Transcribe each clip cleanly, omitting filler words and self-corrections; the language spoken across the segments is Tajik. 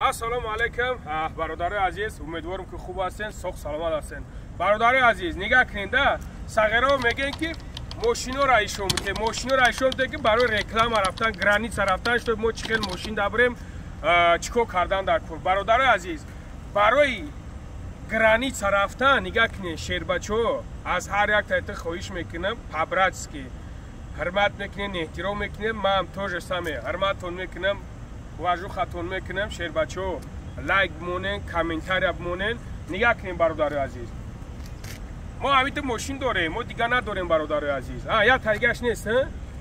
Ассалому алайкум, бародарои азиз, умедворам ки хуб ҳастен, соғ саломат ҳастен. Бародарои азиз, нигаҳ кунед, да, сағиро мегӯянд ки мошиноро ишон мекунем, мошиноро ишон мекунем ки барои реклама рафтан, граница рафтан, что мо чӣ хел мошин дабарем, чӣ кор кардан дар кор. Бародарои азиз, барои граница рафтан нигаҳ кунед, шербачаҳо, аз ҳар як тариқа хоҳиш мекунам, по-братски ҳурмат мекунем, эҳтиром мекунем, ман ҳам тоже самое ҳурматтон мекунам, уважухатон мекунам. Шербачаҳо, лайк бимонен, комментария бимонен. Нигаҳ кунем, бародарои азиз, мо ҳамита мошин дорем, мо дига надорем, бародарои азиз. Як тайгаш нест,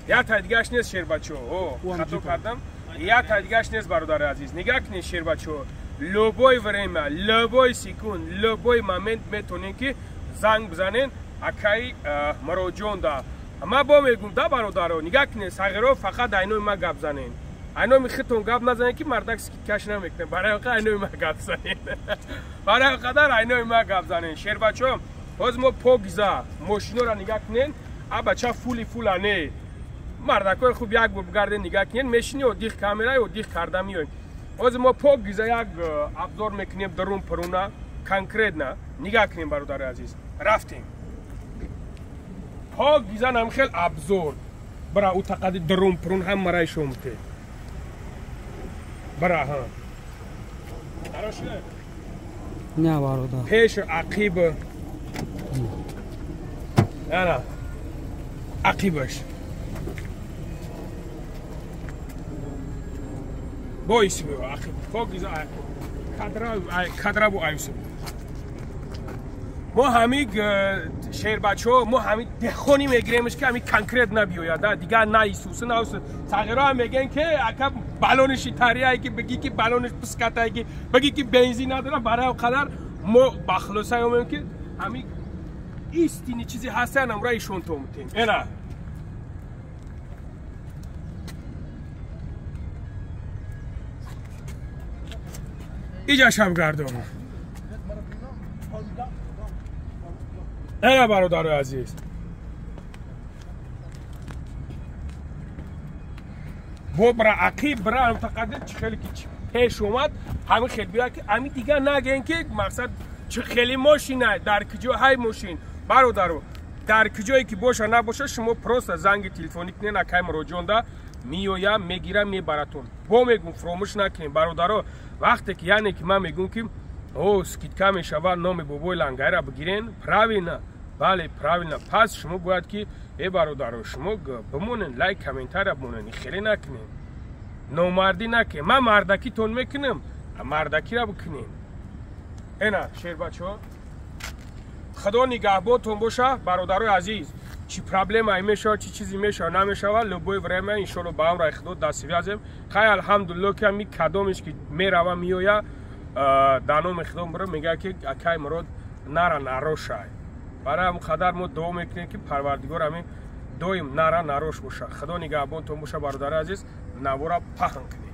як тайгаш нест, шербачаҳо, хато кардам, як тайгаш нест, бародарои азиз. Нигаҳ кунед, шербачаҳо, любой время, любой секунд, любой момент метонем ки занг бизанен акаи Муроҷон да. Ман бо мегӯм да, бародаро, нигаҳ кунед, сағиро фақат айнои ма гап занен, айноми хитон гап назанед ки мардак скидкаш намекунад. Барои қа айнои ма гап занен, барои қадар айнои ма гап занен. Шербачаҳо, ҳозир мо покиза мошиноро нигаҳ кунед, а бача фули фула не, мардакои хуб, як бор бигарден, нигаҳ кунед, мешини одих камера одих карда меоем. Ҳозир мо покиза як обзор мекунем дарун пуруна конкретно. Нигаҳ кунем, бародари азиз, рафтем. Покиза намхел обзор бара ӯ тақади дарун пурун ҳамараи шомте бара ҳа. Не, бародар. Пеш ақиб. Ана. Ақибаш. Бойс ақиб. Покиза кадра кадра бу айсу. Мо ҳами шербачаҳо, мо ҳами деҳқонӣ мегиремш ки ҳами конкрет набиёяд, дигар на Исуси на сағиро ҳам мегӯянд ки ака балониш итарияе ки бигӣ ки балониш пискатае ки бигӣ ки бензин надорам. Барои қадар мо ба хулоса омем ки ҳами истини чизе ҳастан амра ишон то мутем. Эна иҷа шаб гардон. Эна, бародарои азиз, бо бра ақиб бра мутақаддим чӣ хеле ки пеш омад, ҳамин хел бия ки ҳамин дигар нагӯем ки мақсад чӣ хеле мошина дар куҷо ҳай мошин. Бародаро, дар куҷое ки боша набоша, шумо просто занги телефонӣ кунед, акай Муроҷонда меоя, мегира, мебаратон. Бо мегӯм, фуромӯш накунем, бародаро, вақте ки яъне ки ман мегӯм ки о скидка мешавад, номи бобои лангайра бигирен, правильно, бале, правильно. Пас шумо бояд ки э бародаро, шумо бимонен, лайк, комментария бимонен, хеле накунем, номардӣ накунем. Ман мардакитон мекунам, мардакира бикунем. Эна, шербачаҳо, худо нигаҳбонтон боша, бародарои азиз. Чӣ проблемае мешавад, чӣ чизе мешавад, намешавад, любое время иншолло ба амраи худо даст связем. Хай, алҳамдулилло ки ҳами кадомеш ки мерава меоя, дар номи худо муро мегӯяд ки акай Мурод нара нарошай. Барои ҳамн қадар мо дуо мекунем ки Парвардигор ҳамин доим нара нарош боша. Худо нигаҳбонтон боша, бародари азиз, навора паҳн кунед.